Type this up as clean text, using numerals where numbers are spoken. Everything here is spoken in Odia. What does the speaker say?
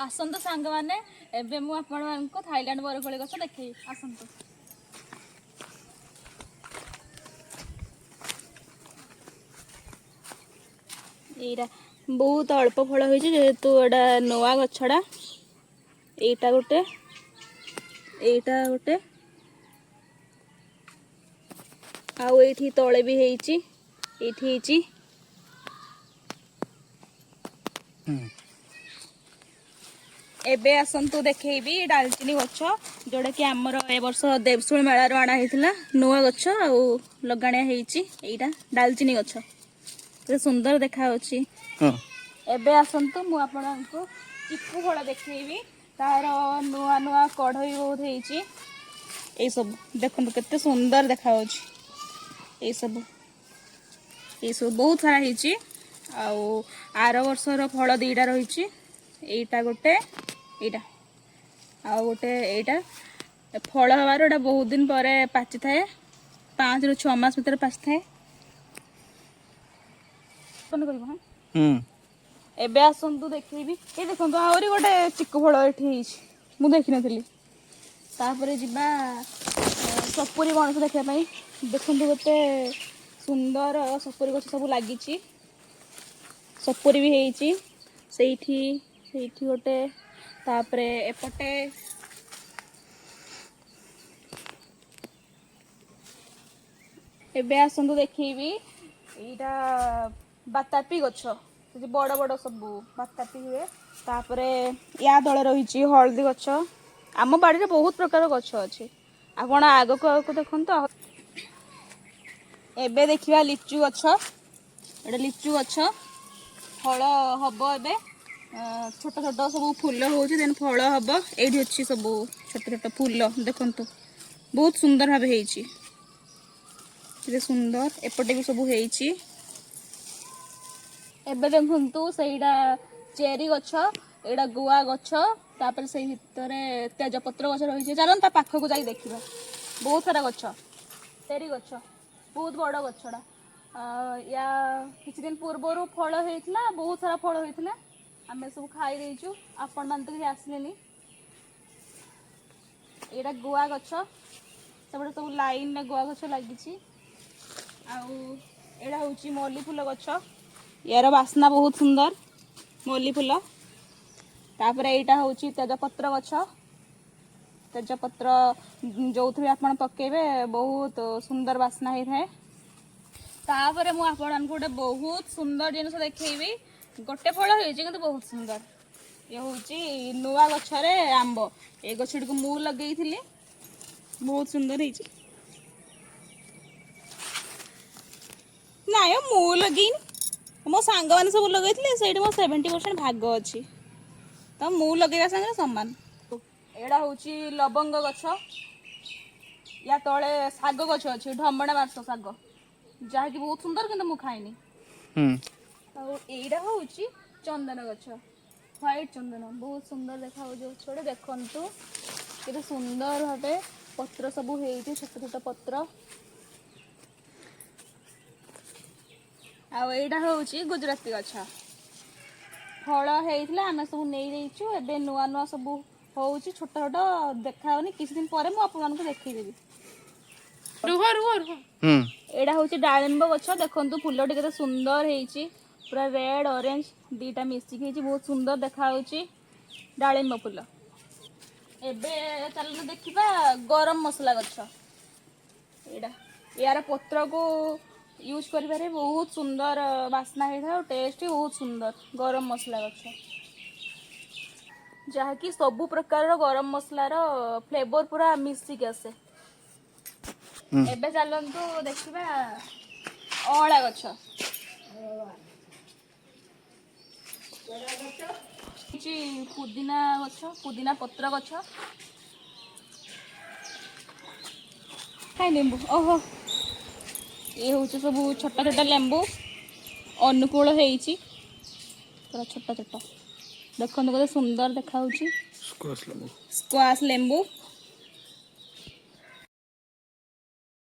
ଆସନ୍ତୁ ସାଙ୍ଗମାନେ, ଏବେ ମୁଁ ଆପଣମାନଙ୍କୁ ଥାଇଲାଣ୍ଡ ବରକୋଳି ଗଛ ଦେଖେଇବି। ଆସନ୍ତୁ। ଏଇଟା ବହୁତ ଅଳ୍ପ ଫଳ ହେଇଛି, ଯେହେତୁ ଏଇଟା ନୂଆ ଗଛଟା। ଏଇଟା ଗୋଟେ, ଏଇଟା ଗୋଟେ, ଆଉ ଏଇଠି ତଳେ ବି ହେଇଛି, ଏଇଠି ହେଇଛି। ଏବେ ଆସନ୍ତୁ ଦେଖେଇବି ଡାଲଚିନି ଗଛ, ଯୋଉଟାକି ଆମର ଏ ବର୍ଷ ଦେବଶୁଳି ମେଳାରୁ ଅଣା ହେଇଥିଲା। ନୂଆ ଗଛ ଆଉ ଲଗାଣିଆ ହେଇଛି। ଏଇଟା ଡାଲଚିନି ଗଛ, କେତେ ସୁନ୍ଦର ଦେଖାଯାଉଛି। ଏବେ ଆସନ୍ତୁ ମୁଁ ଆପଣଙ୍କୁ ଚିକୁ ଫଳ ଦେଖେଇବି। ତାର ନୂଆ ନୂଆ କଢ଼ ବି ବହୁତ ହେଇଛି। ଏଇସବୁ ଦେଖନ୍ତୁ କେତେ ସୁନ୍ଦର ଦେଖାଯାଉଛି। ଏଇସବୁ ବହୁତ ସାରା ହେଇଛି। ଆଉ ଆର ବର୍ଷର ଫଳ 2ଟା ରହିଛି। ଏଇଟା ଗୋଟେ, ଏଇଟା ଆଉ ଗୋଟେ। ଏଇଟା ଫଳ ହେବାରୁ ଏଇଟା ବହୁତ ଦିନ ପରେ ପାଚିଥାଏ, 5ରୁ 6 ମାସ ଭିତରେ ପାଚିଥାଏ। କଣ କରିବ? ହଁ। ଏବେ ଆସନ୍ତୁ ଦେଖେଇବି। ଏଇ ଦେଖନ୍ତୁ, ଆହୁରି ଗୋଟେ ଚିକୁ ଫଳ ଏଠି ହେଇଛି, ମୁଁ ଦେଖିନଥିଲି। ତାପରେ ଯିବା ସପୁରୀ ପଣସ ଦେଖିବା ପାଇଁ। ଦେଖନ୍ତୁ କେତେ ସୁନ୍ଦର ସପୁରୀ ଗଛ ସବୁ ଲାଗିଛି, ସପୁରୀ ବି ହେଇଛି ସେଇଠି, ସେଇଠି ଗୋଟେ। ତାପରେ ଏପଟେ ଏବେ ଆସନ୍ତୁ ଦେଖେଇବି। ଏଇଟା ବାତାପି ଗଛ, ସେଠି ବଡ଼ ବଡ଼ ସବୁ ବାତାପି ହୁଏ। ତାପରେ ୟା ତଳେ ରହିଛି ହଳଦୀ ଗଛ। ଆମ ବାଡ଼ିରେ ବହୁତ ପ୍ରକାର ଗଛ ଅଛି, ଆପଣ ଆଗକୁ ଆଗକୁ ଦେଖନ୍ତୁ। ଏବେ ଦେଖିବା ଲିଚୁ ଗଛ। ଏଇଟା ଲିଚୁ ଗଛ, ଫଳ ହବ ଏବେ। ଛୋଟ ଛୋଟ ସବୁ ଫୁଲ ହଉଛି, ଦେନ୍ ଫଳ ହବ। ଏଇଠି ଅଛି ସବୁ ଛୋଟ ଛୋଟ ଫୁଲ, ଦେଖନ୍ତୁ ବହୁତ ସୁନ୍ଦର ଭାବେ ହେଇଛି, କେତେ ସୁନ୍ଦର। ଏପଟେ ବି ସବୁ ହେଇଛି। ଏବେ ଦେଖନ୍ତୁ ସେଇଟା ଚେରି ଗଛ, ଏଇଟା ଗୁଆ ଗଛ, ତାପରେ ସେଇ ଭିତରେ ତେଜପତ୍ର ଗଛ ରହିଛି। ଚାଲନ୍ତୁ ତା ପାଖକୁ ଯାଇ ଦେଖିବା। ବହୁତ ସାରା ଗଛ, ଚେରି ଗଛ ବହୁତ ବଡ଼ ଗଛଟା। ୟା କିଛି ଦିନ ପୂର୍ବରୁ ଫଳ ହେଇଥିଲା, ବହୁତ ସାରା ଫଳ ହେଇଥିଲା, ଆମେ ସବୁ ଖାଇ ଦେଇଛୁ, ଆପଣମାନେ ତ କେହି ଆସିଲେନି। ଏଇଟା ଗୁଆ ଗଛ, ସେପଟେ ସବୁ ଲାଇନରେ ଗୁଆ ଗଛ ଲାଗିଛି। ଆଉ ଏଇଟା ହେଉଛି ମଲ୍ଲି ଫୁଲ ଗଛ, ୟାର ବାସ୍ନା ବହୁତ ସୁନ୍ଦର ମଲ୍ଲି ଫୁଲ। ତାପରେ ଏଇଟା ହେଉଛି ତେଜପତ୍ର ଗଛ। ତେଜପତ୍ର ଯୋଉଥିରେ ଆପଣ ପକେଇବେ ବହୁତ ସୁନ୍ଦର ବାସ୍ନା ହେଇଥାଏ। ତାପରେ ମୁଁ ଆପଣମାନଙ୍କୁ ଗୋଟେ ବହୁତ ସୁନ୍ଦର ଜିନିଷ ଦେଖେଇବି। ଗୋଟେ ଫଳ ହେଇଛି କିନ୍ତୁ ବହୁତ ସୁନ୍ଦର। ଇଏ ହେଉଛି ନୂଆ ଗଛରେ ଆମ୍ବ। ଏ ଗଛଟିକୁ ମୁଁ ଲଗେଇଥିଲି, ବହୁତ ସୁନ୍ଦର ହେଇଛି। ନାଇଁ ମୁଁ ଲଗେଇନି, ମୋ ସାଙ୍ଗମାନେ ସବୁ ଲଗେଇଥିଲେ, ସେଇଠି ମୋ 70% ଭାଗ ଅଛି, ତ ମୁଁ ଲଗେଇବା ସାଙ୍ଗରେ ସମାନ। ଏଇଟା ହେଉଛି ଲବଙ୍ଗ ଗଛ। ୟା ତଳେ ଶାଗ ଗଛ ଅଛି, ଢମଣା ବାରସ ଶାଗ, ଯାହାକି ବହୁତ ସୁନ୍ଦର, କିନ୍ତୁ ମୁଁ ଖାଇନି। ଆଉ ଏଇଟା ହେଉଛି ଚନ୍ଦନ ଗଛ, ହ୍ୱାଇଟ୍ ଚନ୍ଦନ, ବହୁତ ସୁନ୍ଦର ଦେଖାଯାଉଛି ଗଛଟା। ଦେଖନ୍ତୁ କେତେ ସୁନ୍ଦର ଭାବେ ପତ୍ର ସବୁ ହେଇଛି, ଛୋଟ ଛୋଟ ପତ୍ର। ଆଉ ଏଇଟା ହେଉଛି ଗୁଜୁରାତି ଗଛ, ଫଳ ହେଇଥିଲା ଆମେ ସବୁ ନେଇଯାଇଛୁ। ଏବେ ନୂଆ ନୂଆ ସବୁ ହଉଛି, ଛୋଟ ଛୋଟ ଦେଖାଯାଉନି, କିଛି ଦିନ ପରେ ମୁଁ ଆପଣମାନଙ୍କୁ ଦେଖେଇଦେବି। ରୁହ ରୁହ ରୁହ। ଏଇଟା ହେଉଛି ଡାଳିମ୍ବ ଗଛ। ଦେଖନ୍ତୁ ଫୁଲଟି କେତେ ସୁନ୍ଦର ହେଇଛି, ପୁରା ରେଡ୍ ଅରେଞ୍ଜ ଦିଟା ମିଶିକି ହେଇଛି, ବହୁତ ସୁନ୍ଦର ଦେଖାଯାଉଛି ଡାଳିମ୍ବ ଫୁଲ। ଏବେ ଚାଲନ୍ତୁ ଦେଖିବା ଗରମ ମସଲା ଗଛ। ଏଇଟା ୟାର ପତ୍ରକୁ ୟୁଜ୍ କରିବାରେ ବହୁତ ସୁନ୍ଦର ବାସ୍ନା ହେଇଥାଏ ଆଉ ଟେଷ୍ଟ ବି ବହୁତ ସୁନ୍ଦର। ଗରମ ମସଲା ଗଛ, ଯାହାକି ସବୁ ପ୍ରକାରର ଗରମ ମସଲାର ଫ୍ଲେଭର ପୁରା ମିଶିକି ଆସେ। ଏବେ ଚାଲନ୍ତୁ ଦେଖିବା ଅଁଳା ଗଛ। ପୁଦିନା ଗଛ, ପୁଦିନା ପତ୍ର ଗଛ, କାଇଁ ଲେମ୍ବୁ। ଓହୋ, ଇଏ ହେଉଛି ସବୁ ଛୋଟ ଛୋଟ ଲେମ୍ବୁ ଅନୁକୂଳ ହେଇଛି, ପୁରା ଛୋଟ ଛୋଟ। ଦେଖନ୍ତୁ କେତେ ସୁନ୍ଦର ଦେଖାଯାଉଛି ସ୍କ୍ୱାସ୍ ଲେମ୍ବୁ।